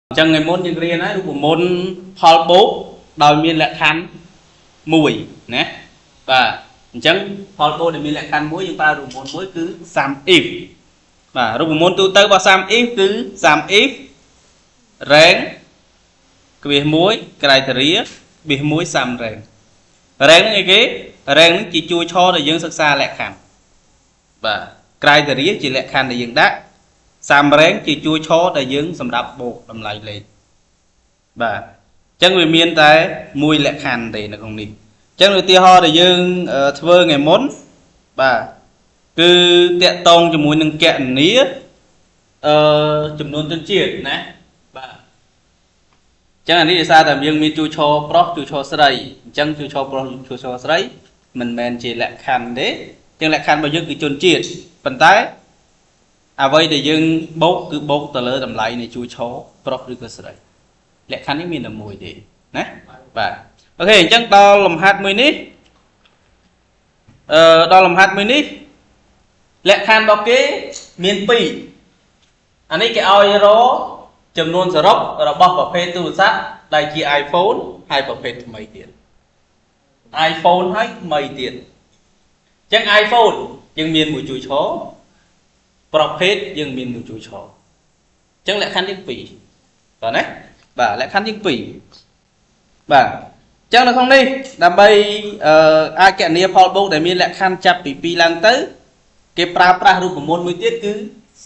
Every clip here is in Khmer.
អញ្ចឹងថ្ងៃមុនយើងរៀនហើយរូបមន្តផលបូកដោយមានលក្ខខណ្ឌមួយណាបាទអញ្ចឹងផលបូកដែលមានលក្ខខណ្ឌមួយយើងប្រើរូបមន្តមួយគឺ sum if បាទរូបមន្តទូទៅរបស់ sum if គឺ sum if range ក្បៀស1 criteria ក្បៀស1 sum range range ហ្នឹងអីគេ range ហ្នឹងជាជួរឈរដែលយើងសិក្សាលក្ខខណ្ឌបាទ criteria ជាលក្ខខណ្ឌដែលយើងដាក់ sum range ជាជួរឈរដែលយើងសម្រាប់បូកតម្លៃលេខបាទអញ្ចឹងវាមានតែមួយលក្ខខណ្ឌទេនៅក្នុងនេះអញ្ចឹងឧទាហរណ៍ដែលយើងធ្វើថ្ងៃមុនបាទគឺតាក់ទងជាមួយនឹងគណនាចំនួនជនជាតិណាបាទអញ្ចឹងអានេះដោយសារតែយើងមានជួរឈរប្រុសជួរឈរស្រីអញ្ចឹងជួរឈរប្រុសជួរឈរស្រីមិនមែនជាលក្ខខណ្ឌទេអញ្ចឹងលក្ខខណ្ឌរបស់យើងគឺជនជាតិប៉ុន្តែអ្វីដែលយើងបូកគឺបូកទៅលើតម្លៃនៃជួរឈរប្រុសឬក៏ស្រីលក្ខខណ្ឌនេះមានតែមួយទេណាបាទ OK អញ្ចឹងដល់លំហាត់មួយនេះដល់លំហាត់មួយនេះលក្ខខណ្ឌរបស់គេមាន2អានេះគេឲ្យរកចំនួនសរុបរបស់ប្រភេទទូរស័ព្ទដែលជា iPhone ហើយប្រភេទថ្មីទៀត iPhone ហើយថ្មីទៀតអញ្ចឹង iPhone យើងមានមួយជួរឈរប្រភេទយើងមានមួយជួរឈរអញ្ចឹងលក្ខខណ្ឌទី2បាទណាបាទលក្ខខណ្ឌទី2បាទអញ្ចឹងនៅក្នុងនេះដើម្បីអឺអាចគណនាផលបូកដែលមានលក្ខខណ្ឌចាប់ពី2ឡើងទៅគេប្រើប្រាស់រូបមន្តមួយទៀតគឺ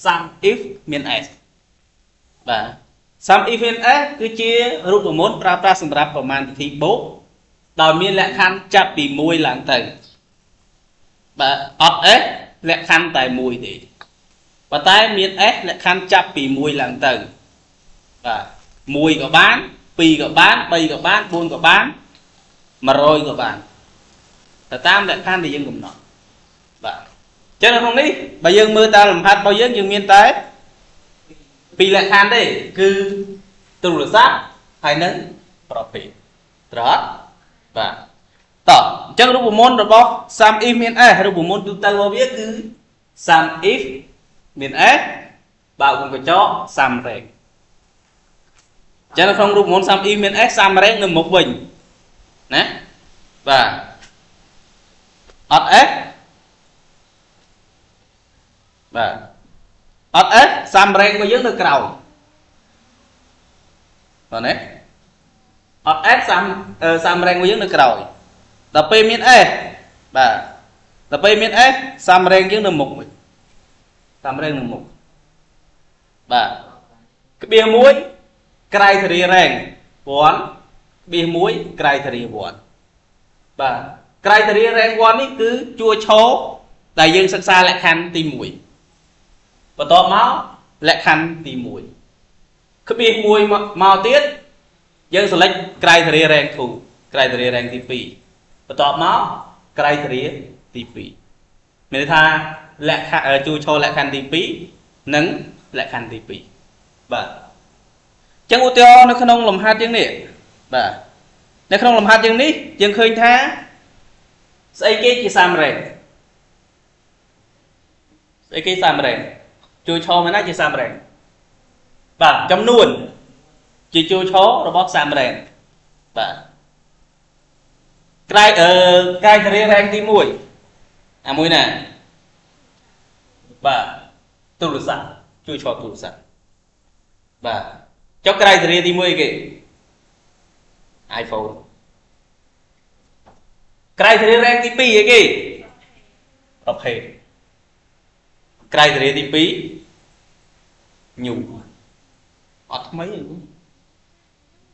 sum if មាន s បាទ sum if មាន s គឺជារូបមន្តប្រើប្រាស់សម្រាប់ប្រមាណវិធីបូកដោយមានលក្ខខណ្ឌចាប់ពី1ឡើងទៅបាទអត់ s លក្ខខណ្ឌតែមួយទេប៉ុន្តែមាន s លក្ខខណ្ឌចាប់ពី1ឡើងទៅបាទ1ក៏បាន2ក៏បាន3ក៏បាន4ក៏បាន100ក៏បានទៅតាមលក្ខខណ្ឌដែលយើងកំណត់បាទអញ្ចឹងនៅក្នុងនេះបើយើងមើលតាមលំហាត់របស់យើងយើងមានតែពីរលក្ខខណ្ឌទេគឺទូរស័ព្ទហើយនិងប្រភេទត្រូវអត់បាទតោះអញ្ចឹងរូបមន្តរបស់ sum if មាន s រូបមន្តទូទៅរបស់វាគឺ sum if មាន s បើកវង់ក្រចក sum range អញ្ចឹងនៅក្នុងរូបមន្ត sum if មាន s sum range នៅមុខវិញណាបាទអត់ s បាទអត់ s sum range របស់យើងនៅក្រោយបាទណាអត់ s sum range របស់យើងនៅក្រោយដល់ពេលមាន s បាទដល់ពេលមាន s sum range យើងនៅមុខវិញ sum range នៅមុខបាទក្បៀស1 criteria range 1ក្បៀស1 criteria 1បាទ criteria range 1នេះគឺជួរឈរដែលយើងសិក្សាលក្ខខណ្ឌទី1បន្ទាប់មកលក្ខខណ្ឌទី1ក្បៀស1មកទៀតយើង select criteria range 2 criteria range ទី2បន្ទាប់មក criteria ទី2មានន័យថាលក្ខខណ្ឌជួរឈរលក្ខខណ្ឌទី2និងលក្ខខណ្ឌទី2បាទចឹងឧទាហរណ៍នៅក្នុងលំហាត់យើងនេះបាទនៅក្នុងលំហាត់យើងនេះយើងឃើញថាស្អីគេជា sum range ស្អីគេ sum range ជួរឈរមែនណាជា sum range បាទចំនួនជាជួរឈររបស់ sum range បាទ criteria range ទី1អាមួយណាបាទទូរស័ព្ទជួយឈរទូរស័ព្ទបាទចុះ criteria ទី1គេ iPhone criteria range ទី2អីគេប្រភេទ criteria ទី2 new អត់ថ្មីទេ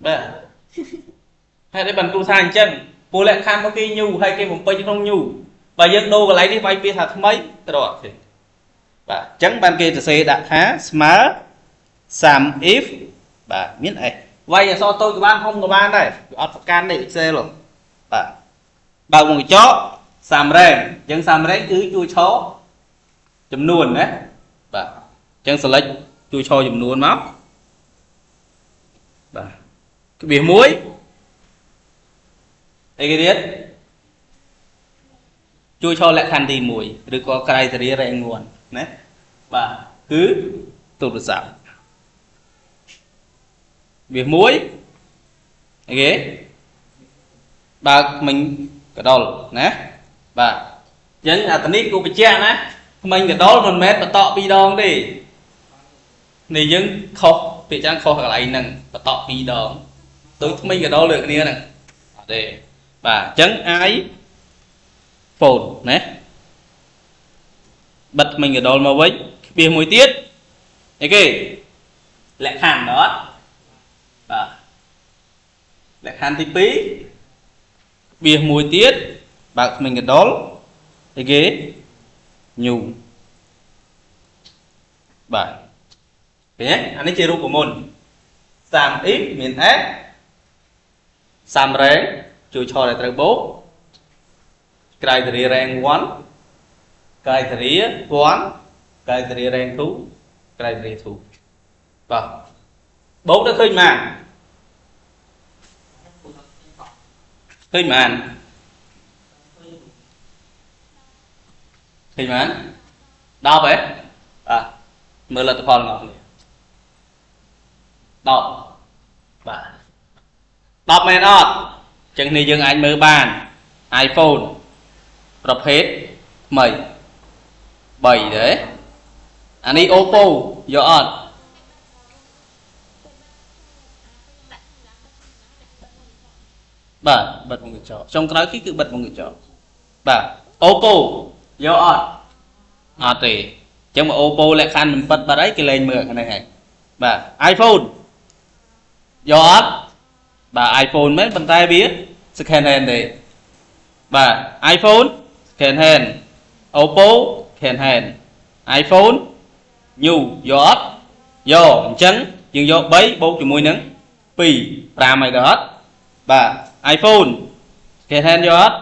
បាទហេតុអីបានគ្រូថាអញ្ចឹងពលលក្ខខណ្ឌមកគេ new ហើយគេបំពេញក្នុង new បើយើងដូរកន្លែងនេះវាយពាក្យថាថ្មីត្រូវអត់ទេបាទអញ្ចឹងបានគេសរសេរដាក់ថាស្មើ sum if បាទមាន s វាយអក្សរតូចក៏បានធំក៏បានដែរវាអត់ប្រកាន់ទេ Excel ហ៎បាទបើកវង់ក្រចក sum range អញ្ចឹង sum range គឺជួរឈរចំនួនណាបាទអញ្ចឹង select ជួរឈរចំនួនមកបាទក្បៀស1អីគេទៀតជួរឈរលក្ខខណ្ឌទី1ឬក៏ criteria range 1ណាបាទគឺទូរស័ព្ទ វាមួយអីគេបើកធ្មេញកដុលណាបាទអញ្ចឹងអានេះគូបញ្ជាក់ណាធ្មេញកដុលមិនមែនបន្តពីរដងទេនេះយើងខុសពាក្យចឹងខុសកន្លែងហ្នឹងបន្តពីរដងដូចធ្មេញកដុលលើគ្នាហ្នឹងអត់ទេបាទអញ្ចឹង iPhone ណាបិទធ្មេញកដុលមកវិញក្បៀសមួយទៀតអីគេលក្ខខណ្ឌអត់បាទលក្ខខណ្ឌទី2ក្បៀសមួយទៀតបើកធ្មេញកដុលអីគេ new បាទឃើញទេអានេះជារូបមន្ត sum if មាន s sum range ជួយឆដែលត្រូវបូក criteria range 1 criteria 1 criteria range 2 criteria 2បាទបូកទៅឃើញប៉ុន្មានឃើញប៉ុន្មានឃើញប៉ុន្មាន10ហ៎បាទមើលលទ្ធផលរបស់គ្នា10បាទ10មែនអត់ចឹងនេះយើងអាចមើលបាន iPhone ប្រភេទថ្មី3ទេអានេះ Oppo យកអត់បាទបិទវងកញ្ចក់ចុងក្រោយគឺបិទវងកញ្ចក់បាទ Oppo យកអត់អត់ទេអញ្ចឹងមក Oppo លក្ខខណ្ឌមិនពិតបាត់អីគេលែងមើលខាងនេះហើយបាទ iPhone យកអត់បាទ iPhone មែនប៉ុន្តែវា second hand ទេបាទ iPhone second hand Oppo second hand iPhone new យកអត់យកអញ្ចឹងយើងយក3បូកជាមួយនឹង2 5ហើយដល់អត់បាទ iPhone second hand យកអត់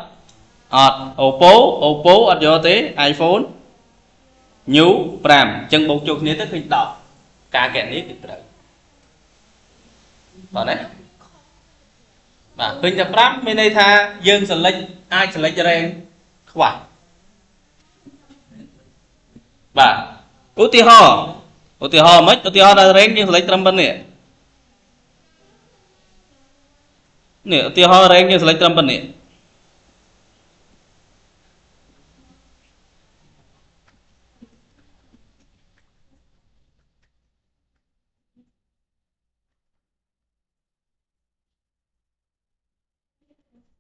អត់ Oppo Oppo អត់យកទេ iPhone new 5អញ្ចឹងបូកចូលគ្នាទៅឃើញ10ការកណនីគឺត្រូវបាទណាបាទឃើញតែ5មានន័យថាយើង select អាច select range ខ្វះបាទឧទាហរណ៍ឧទាហរណ៍មិនឧទាហរណ៍ដល់ range យើង select ត្រឹមប៉ុណ្នេះនេះឧទាហរណ៍ range យើង select ត្រឹមប៉ុណ្នេះ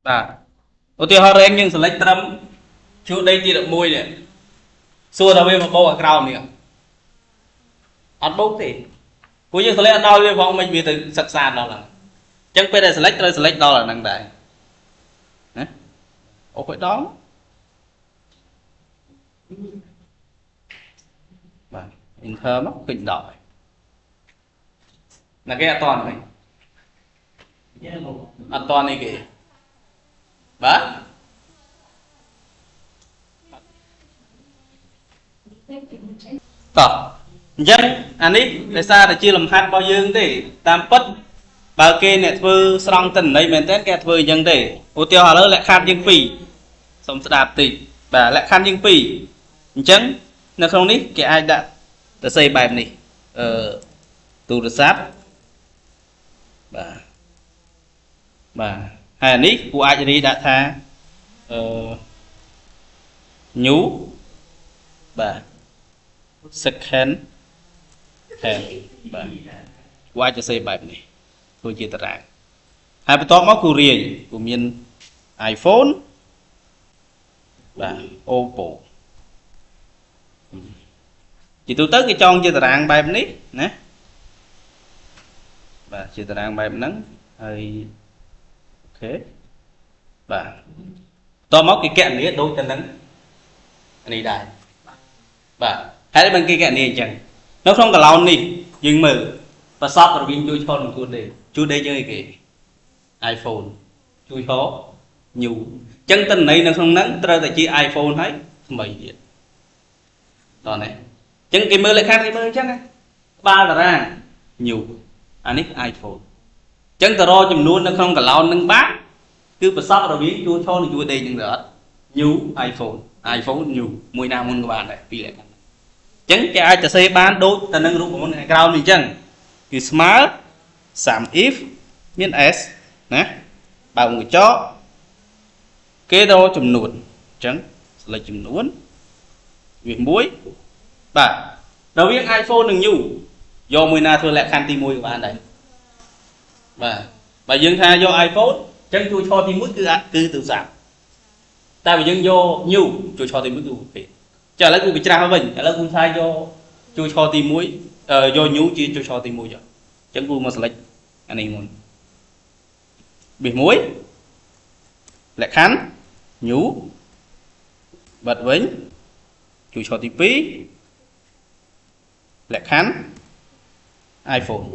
បាទឧទាហរណ៍ range យើង select ត្រឹមជួរដីទី11នេះសួរថាវាមកបោកអាក្រោមនេះអត់បោកទេព្រោះយើង select អត់ដល់វាផងមិនវាទៅសិក្សាដល់ហ្នឹងអញ្ចឹងពេលដែល select ត្រូវ select ដល់អាហ្នឹងដែរណាអូខេដល់បាទ enter មកឃើញ10ហើយណាគេអត់តហ្នឹងអត់តនេះគេបាទតោះអញ្ចឹងអានេះដោយសារតែជាលំហាត់របស់យើងទេតាមពិតបើគេអ្នកធ្វើស្រង់ទិន្នន័យមែនតើគេធ្វើអញ្ចឹងទេឧទាហរណ៍ឥឡូវលក្ខខណ្ឌយើងពីរសូមស្ដាប់តិចបាទលក្ខខណ្ឌយើងពីរអញ្ចឹងនៅក្នុងនេះគេអាចដាក់ទៅសេបែបនេះអឺទូរស័ព្ទបាទបាទហើយអានេះគួរអាចរីដាក់ថាអឺ new បាទ second hand បាទគួរអាចจะសេបែបនេះធ្វើជាតារាងហើយបន្ទាប់មកគូរាយគូមាន iPhone បាទ Oppo ជាទូទៅគេចងជាតារាងបែបនេះណាបាទជាតារាងបែបហ្នឹងហើយអូខេបាទបន្ទាប់មកគេកណនាដូចទៅនឹងនេះដែរបាទហើយមិនគេកណនាអញ្ចឹងនៅក្នុងកឡោននេះយើងមើលប្រសពរវាងជួយឈរនិងជួរដេកជួរដេកយើងអីគេ iPhone ជួយឈរ new អញ្ចឹងទិន្នន័យនៅក្នុងហ្នឹងត្រូវតែជា iPhone ហើយថ្មីទៀតតោះនេះអញ្ចឹងគេមើលលក្ខខណ្ឌគេមើលអញ្ចឹងណាក្បាលតារាង new អានេះ iPhone អញ្ចឹងទៅរកចំនួននៅក្នុងកឡោននឹងបានគឺប្រសពរវាងជួរឈរនិងជួរដេកនឹងទៅអត់ new iPhone iPhone new មួយណាមុនក៏បានដែរពីរលក្ខខណ្ឌអញ្ចឹងគេអាចទៅសេបានដូចទៅនឹងរូបមន្តខាងក្រោមនេះអញ្ចឹងគឺស្មើ sum if មាន s ណាបើកវង់ក្រចកគេរកចំនួនអញ្ចឹង select ចំនួនវាមួយបាទរវាង iPhone និង New យកមួយណាធ្វើលក្ខខណ្ឌទី1ក៏បានដែរបាទបើយើងថាយក iPhone អញ្ចឹងជួរឈរទី1គឺទូរស័ព្ទតែបើយើងយក New ជួរឈរទី1គឺប្រភេទចាឥឡូវគឺវាច្រាស់វិញឥឡូវគូថាយកជួរឈរទី1យក New ជាជួរឈរទី1ចុះអញ្ចឹងគូមក select អានេះមុនប៊ីស1លក្ខខណ្ឌ New បិទវិញជួរឈរទី2លក្ខខណ្ឌ iPhone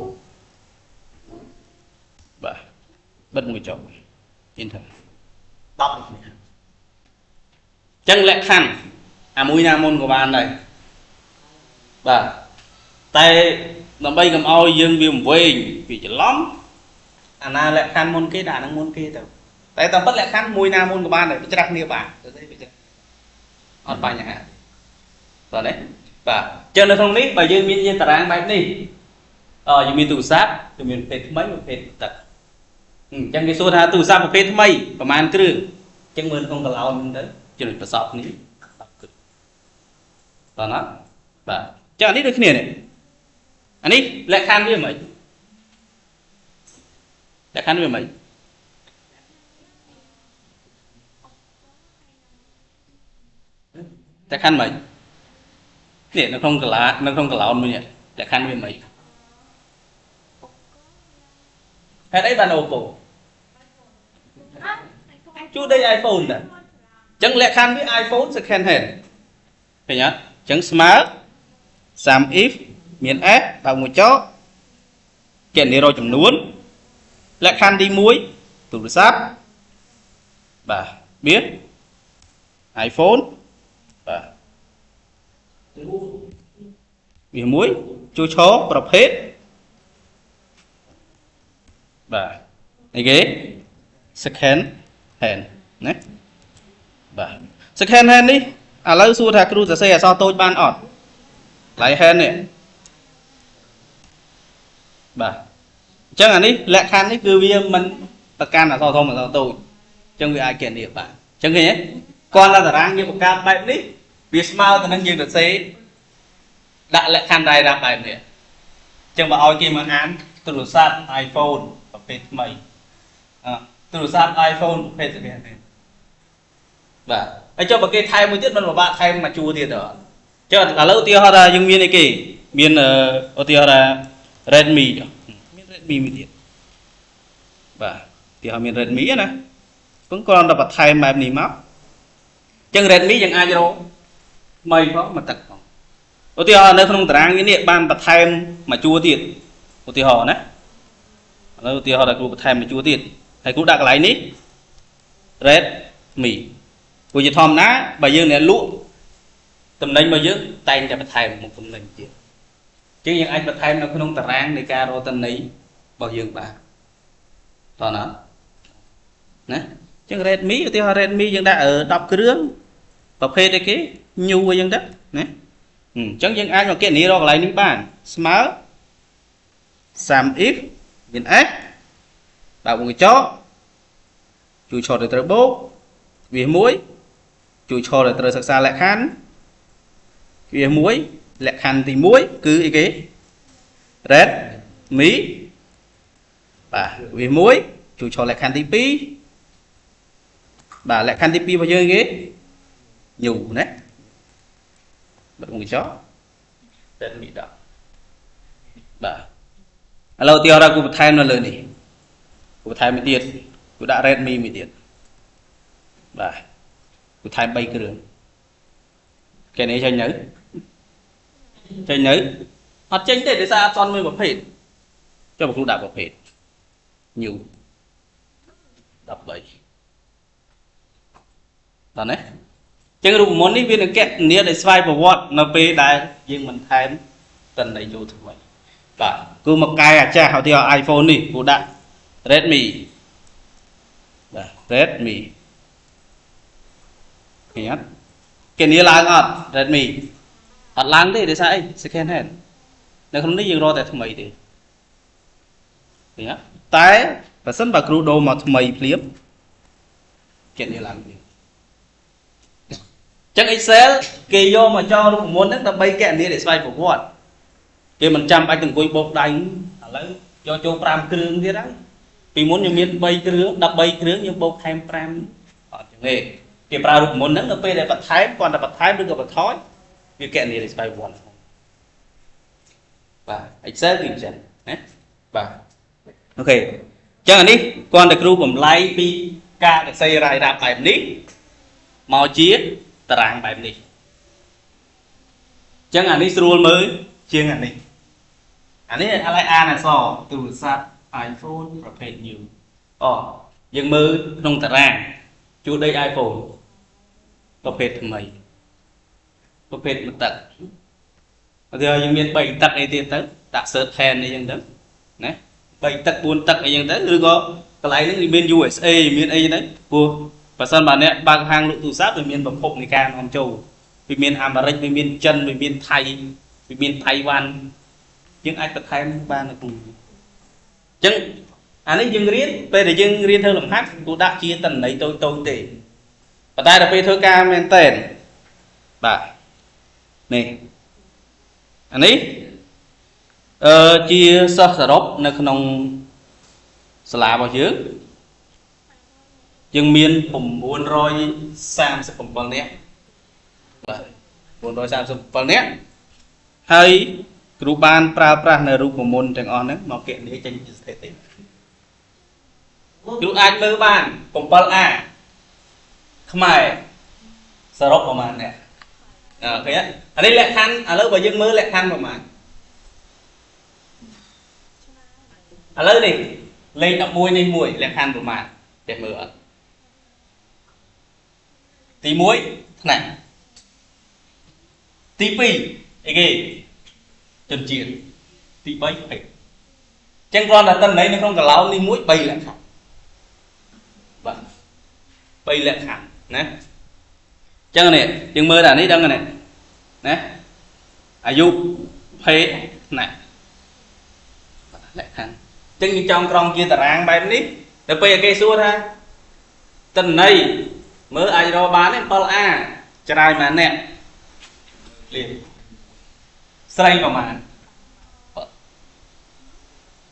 បាទបិទមួយចុះ enter 10ដូចគ្នាអញ្ចឹងលក្ខខណ្ឌអាមួយណាមុនក៏បានដែរបាទតែដើម្បីកុំឲ្យយើងវាវែងវាច្រឡំអាណាលក្ខខណ្ឌមុនគេដាក់អាហ្នឹងមុនគេទៅតែតាមពិតលក្ខខណ្ឌមួយណាមុនក៏បានដែរវាច្រាស់គ្នាបានទៅទេវាច្រាស់អត់បញ្ហាបាទទេបាទអញ្ចឹងនៅក្នុងនេះបើយើងមានជាតារាងបែបនេះអយើងមានទូរស័ព្ទយើងមានប្រភេទថ្មីប្រភេទទឹកអញ្ចឹងគេសួរថាទូរស័ព្ទប្រភេទថ្មីប្រហែលគ្រឿងអញ្ចឹងមើលក្នុងកឡោនហ្នឹងទៅចំណុចប្រសពនេះ10គ្រឿងតោះណាបាទអញ្ចឹងអានេះដូចគ្នានេះអានេះលក្ខខណ្ឌវាមិនលក្ខខណ្ឌវាមិនលក្ខខណ្ឌមិននេះនៅក្នុងកលានៅក្នុងកឡោនមួយនេះលក្ខខណ្ឌវាមិនហេតុអីបាន Oppo ជួដេក iPhone ដែរអញ្ចឹងលក្ខខណ្ឌវា iPhone second hand ឃើញអត់អញ្ចឹងស្មើ sum if មាន s បើកមួយចកគណនារកចំនួនលក្ខខណ្ឌទី1ទូរស័ព្ទបាទមាន iPhone បាទវាមួយជួឈរប្រភេទបាទអីគេ second hand ណាបាទ second hand នេះឥឡូវសួរថាគ្រូសរសេរអក្សរតូចបានអត់ឡៃ hand នេះបាទអញ្ចឹងអានេះលក្ខខណ្ឌនេះគឺវាមិនប្រកាន់អក្សរធំអក្សរតូចអញ្ចឹងវាអាចគណនាបានអញ្ចឹងឃើញទេគាត់តែតារាងយើងបង្កើតបែបនេះវាស្មើទៅនឹងយើងសរសេរដាក់លក្ខខណ្ឌដៃរាប់បែបនេះអញ្ចឹងបើឲ្យគេមកអានទូរស័ព្ទ iPhone ប្រភេទថ្មីអទូរស័ព្ទ iPhone ប្រភេទ second hand បាទហើយចុះបើគេថែមមួយទៀតមិនពិបាកថែមមួយជួរទៀតទេអត់ចុះឥឡូវឧទាហរណ៍ថាយើងមានអីគេមានឧទាហរណ៍ថា Redmi ចុះមាន Redmi មួយទៀតបាទឧទាហរណ៍មាន Redmi ណាពឹងគ្រាន់តែបន្ថែមបែបនេះមកអញ្ចឹង Redmi យើងអាចរកថ្មីផងមកទឹកផងឧទាហរណ៍នៅក្នុងតារាងនេះបានបន្ថែមមួយជួរទៀតឧទាហរណ៍ណាឥឡូវឧទាហរណ៍ថាគ្រូបន្ថែមមួយជួរទៀតហើយគ្រូដាក់កន្លែងនេះ Redmi ព្រោះជាធម្មតាបើយើងអ្នកលក់តំណែងរបស់យើងតែងតែបន្ថែមមុខតំណែងទៀតអញ្ចឹងយើងអាចបន្ថែមនៅក្នុងតារាងនៃការរកតំណែងរបស់យើងបានតោះណាណាអញ្ចឹង Redmi ឧទាហរណ៍ Redmi យើងដាក់10គ្រឿងប្រភេទអីគេ new អីចឹងទៅណាអញ្ចឹងយើងអាចមកគណនារកកន្លែងនេះបានស្មើ sum if មាន s បើកវង់ក្រចកជួយឆតឲ្យត្រូវបូកវាមួយជួយឈរដែលត្រូវសិក្សាលក្ខខណ្ឌវាមួយលក្ខខណ្ឌទី1គឺអីគេ Redmi បាទវាមួយជួយឈរលក្ខខណ្ឌទី2បាទលក្ខខណ្ឌទី2របស់យើងគេ new ណាបិទវង់ក្រចក Redmi 10បាទឥឡូវឧទាហរណ៍គូបន្ថែមនៅលើនេះគូបន្ថែមមួយទៀតគូដាក់ Redmi មួយទៀតបាទគូថែម3គ្រឿងគេនេះចេញនៅចេញនៅអត់ចេញទេដោយសារអត់សន់មួយប្រភេទចុះបើគ្រូដាក់ប្រភេទ new 13តោះណាចឹងរូបមន្តនេះវានឹងកណនាដោយស្វ័យប្រវត្តិនៅពេលដែលយើងមិនថែមតន័យចូលថ្មីបាទគឺមកកែអាចាស់ឧទាហរណ៍ iPhone នេះគ្រូដាក់ Redmi បាទ Redmi ឃើញអត់គេនាឡើងអត់ Redmi អត់ឡើងទេដោយសារអី second hand នៅក្នុងនេះយើងរកតែថ្មីទេ ឃើញតែបើសិនបើគ្រូដូរមកថ្មីភ្លាមគណនាឡើងភ្លាមចឹង Excel គេយកមកចងរូបមន្តហ្នឹងដើម្បីគណនាដោយស្វ័យប្រវត្តិគេមិនចាំបាច់អង្គុយបោកដៃឥឡូវយកចូល5គ្រឿងទៀតហើយពីមុនយើងមាន3គ្រឿង13គ្រឿងយើងបូកថែម5អត់ចឹងទេគេប្រើរូបមន្តហ្នឹងនៅពេលដែលបន្ថែមគ្រាន់តែបន្ថែមឬក៏បន្ថយវាគណនាដោយស្វ័យប្រវត្តិបាទ Excel គឺអញ្ចឹងណាបាទអូខេអញ្ចឹងអានេះគ្រាន់តែគ្រូបំលែងពីការសរសេររាយរាប់បែបនេះមកជាតារាងបែបនេះអញ្ចឹងអានេះស្រួលមើលជាងអានេះអានេះឥឡូវអានអក្សរទូរស័ព្ទ iPhone ប្រភេទ new អូយើងមើលក្នុងតារាងជួដេក iPhone ប្រភេទថ្មីប្រភេទមួយទឹកឧទាហរណ៍យើងមាន3ទឹកអីទៀតទៅដាក់ search hand អីចឹងទៅណា3ទឹក4ទឹកអីចឹងទៅឬក៏កន្លែងហ្នឹងវាមាន USA មានអីចឹងទៅព្រោះបើសិនបើអ្នកបើកហាងលក់ទូរស័ព្ទវាមានប្រភពនៃការនាំចូលវាមានអាមេរិកវាមានចិនវាមានថៃវាមានតៃវ៉ាន់យើងអាចបន្ថែមបាននៅក្នុងនេះអញ្ចឹងអានេះយើងរៀនពេលដែលយើងរៀនធ្វើលំហាត់គូដាក់ជាតន័យតូចតូចទេប៉ុន្តែដល់ពេលធ្វើការមែនតើបាទនេះអានេះជាសិស្សសរុបនៅក្នុងសាលារបស់យើងយើងមាន937នាក់បាទ937នាក់ហើយគ្រូបានប្រើប្រាស់នៅរូបមន្តទាំងអស់ហ្នឹងមកគណនាចេញជាស្ថិតិគ្រូអាចមើលបាន 7A ខ្មែរសរុបប្រហែលអ្នកអូខេអានេះលក្ខខណ្ឌឥឡូវបើយើងមើលលក្ខខណ្ឌប្រហែលឥឡូវនេះលេខ11នេះមួយលក្ខខណ្ឌប្រហែលចេះមើលអត់ទី1ថ្នាក់ទី2អីគេជនជាតិទី3ភេទចឹងគ្រាន់តែតន័យនៅក្នុងកឡោននេះមួយ3លក្ខខណ្ឌបាទ3លក្ខខណ្ឌណាចឹងនេះយើងមើលតែនេះដឹងនេះណាអាយុភេទថ្នាក់លក្ខខណ្ឌចឹងយើងចង់ក្រងជាតារាងបែបនេះទៅពេលគេសួរថាតន័យមើលអាចរកបានទេ 7A ច្រាយម៉ាអ្នកលៀបស្រីប្រហែល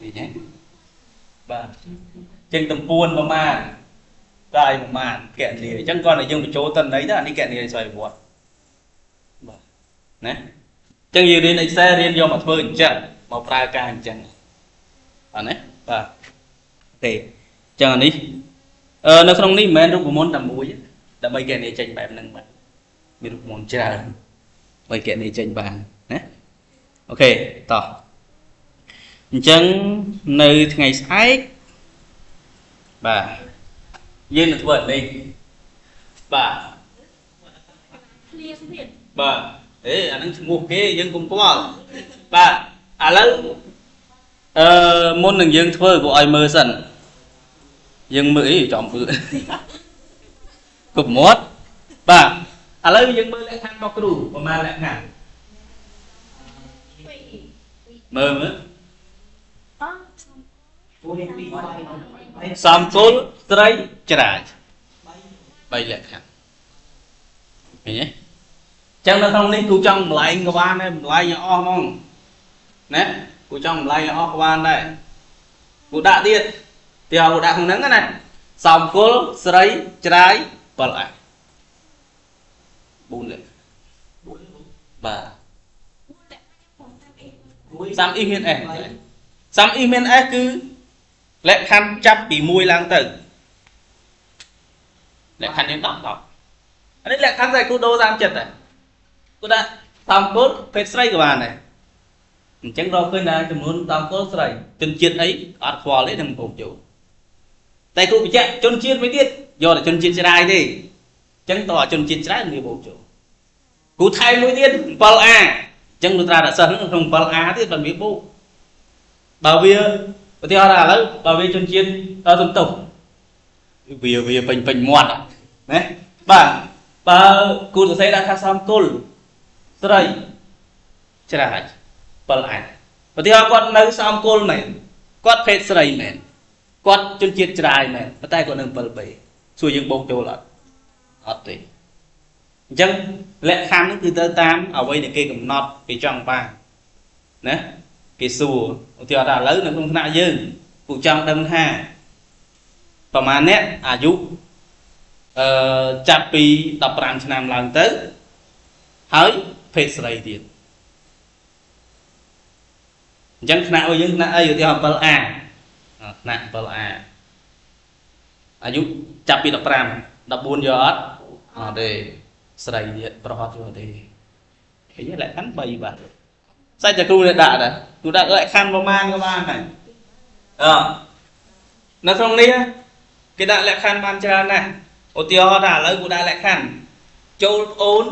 នេះទេបាទចឹងតំពួនប្រហែលកាយប្រហែលកណនីអញ្ចឹងគាត់តែយើងបញ្ចូលតន័យទៅអានេះកណនីស្វ័យប្រវត្តិបាទណាអញ្ចឹងយើងរៀន Excel រៀនយកមកធ្វើអញ្ចឹងមកប្រើការអញ្ចឹងបាទណាបាទទេអញ្ចឹងអានេះនៅក្នុងនេះមិនមែនរូបមន្តតែមួយដើម្បីកណនីចេញបែបហ្នឹងបាទមានរូបមន្តច្រើនដើម្បីកណនីចេញបានណាអូខេតោះអញ្ចឹងនៅថ្ងៃស្អែកបាទយើងនឹងធ្វើអានេះបាទបាទអេអាហ្នឹងឈ្មោះគេយើងកុំខ្វល់បាទឥឡូវមុននឹងយើងធ្វើក៏ឲ្យមើលសិនយើងមើលអីចំពឺគប់មាត់បាទឥឡូវយើងមើលលក្ខខណ្ឌរបស់គ្រូប្រហែលលក្ខខណ្ឌមើលមើលសំគុលស្រីច្រាច3លក្ខខណ្ឌឃើញទេចឹងនៅក្នុងនេះគ្រូចង់ម្លែងក៏បានដែរម្លែងឲ្យអស់ហ្មងណាគ្រូចង់ម្លែងឲ្យអស់ក៏បានដែរគ្រូដាក់ទៀតទីឲ្យគ្រូដាក់ក្នុងហ្នឹងណាសំគុលស្រីច្រាយ7អះ4លក្ខបាទសាំអ៊ីមានអេសសាំអ៊ីមានអេសគឺលក្ខខណ្ឌចាប់ពី1ឡើងទៅលក្ខខណ្ឌយើង10 10អានេះលក្ខខណ្ឌតែគ្រូដូរតាមចិត្តដែរគ្រូដាក់តាមគោលភេទស្រីក៏បានដែរអញ្ចឹងរកឃើញថាចំនួនតាមគោលស្រីជនជាតិអីអត់ខ្វល់ទេនឹងបងចូលតែគ្រូបញ្ជាក់ជនជាតិមួយទៀតយកតែជនជាតិច្រាយទេអញ្ចឹងតើជនជាតិច្រាយវាបងចូលគ្រូថែមមួយទៀត 7A អញ្ចឹងលុត្រាដាក់សិស្សក្នុង 7A ទៀតបើវាបូកបើវាឧទាហរណ៍ថាឥឡូវបើវាជនជាតិដល់សំទោសវាពេញពេញមាត់ណាបាទបើគូសរសេរដាក់ថាសំគុលស្រីច្រាច7អញឧទាហរណ៍គាត់នៅសំគុលមែន គាត់ភេទស្រីមែនគាត់ជនជាតិច្រាយមែនប៉ុន្តែគាត់នៅ 7B សួរយើងបូកចូលអត់អត់ទេអញ្ចឹងលក្ខខណ្ឌនេះគឺទៅតាមអ្វីដែលគេកំណត់គេចង់បានណាគេសួរឧទាហរណ៍ថាឥឡូវនៅក្នុងថ្នាក់យើងពូចង់ដឹងថាប្រហែលអ្នកអាយុចាប់ពី15ឆ្នាំឡើងទៅហើយភេទស្រីទៀតអញ្ចឹងថ្នាក់របស់យើងថ្នាក់អីឧទាហរណ៍ 7A ថ្នាក់ 7A អាយុចាប់ពី15 14យកអត់អត់ទេស្រីទៀតប្រុសអត់យកទេឃើញលក្ខខណ្ឌ3បាទសាច់តែគ្រូនេះដាក់ដែរគ្រូដាក់លក្ខខណ្ឌប្រមាណក៏បានដែរអឺនៅក្នុងនេះគេដាក់លក្ខខណ្ឌបានច្រើនណាស់ឧទាហរណ៍ថាឥឡូវគ្រូដាក់លក្ខខណ្ឌចូលប្អូន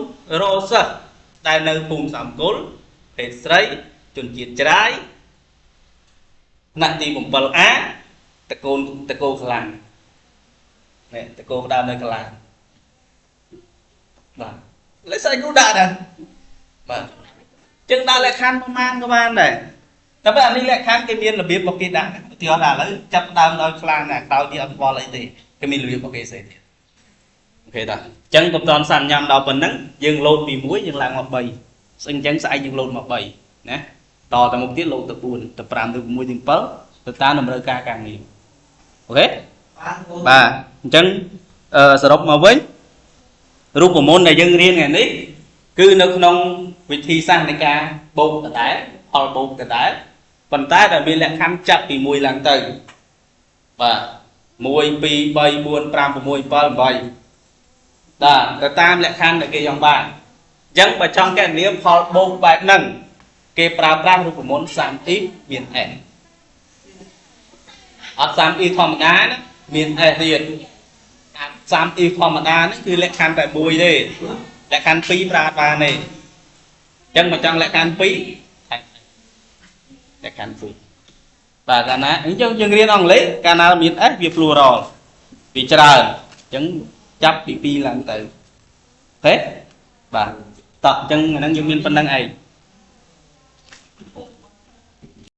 រសិស្សដែលនៅភូមិសំគល់ភេទស្រីជនជាតិច្រាយថ្នាក់ទី 7A តកូនតកោខ្លាំងនេះតកោផ្ដើមនៅខ្លាំងបាទលេខស្អីគ្រូដាក់ដែរបាទចឹងដាក់លក្ខខណ្ឌប្រមាណក៏បានដែរតែបើអានេះលក្ខខណ្ឌគេមានរបៀបរបស់គេដាក់ឧទាហរណ៍ថាឥឡូវចាប់ដើមដោយខ្លាំងណាស់ក្រោយទៀតអត់ខ្វល់អីទេគេមានរបៀបរបស់គេស្អីទៀត OK តាអញ្ចឹងកុំតន់សាញ៉ាំដល់ប៉ុណ្ណឹងយើងលោតពី1យើងឡើងមក3ស្អីអញ្ចឹងស្អែកយើងលោតមក3ណាតទៅមុខទៀតលោតទៅ4ទៅ5ទៅ6ទៅ7ទៅតាមតម្រូវការការងារ OK បាទអញ្ចឹងអឺសរុបមកវិញរូបមន្តដែលយើងរៀនថ្ងៃនេះគឺនៅក្នុងវិធីសាស្ត្រនៃការបូកដដែលផលបូកដដែលប៉ុន្តែដែលមានលក្ខខណ្ឌចាប់ពី1ឡើងទៅបាទ1 2 3 4 5 6 7 8បាទទៅតាមលក្ខខណ្ឌដែលគេចង់បានអញ្ចឹងបើចង់កណនាផលបូកបែបហ្នឹងគេប្រើប្រាស់រូបមន្ត sum if មាន s អត់ sum if ធម្មតាណាមាន s ទៀតអា sum if ធម្មតាហ្នឹងគឺលក្ខខណ្ឌតែមួយទេលក្ខខណ្ឌ2ប្រើអត់បានទេអញ្ចឹងបើចង់លក្ខខណ្ឌ2ថែមលក្ខខណ្ឌ2បាទកាលណាអញ្ចឹងយើងរៀនអង់គ្លេសកាលណាមាន s វា plural វាច្រើនអញ្ចឹងចាប់ពី2ឡើងទៅទេបាទតោះអញ្ចឹងអាហ្នឹងយើងមានប៉ុណ្្នឹងឯង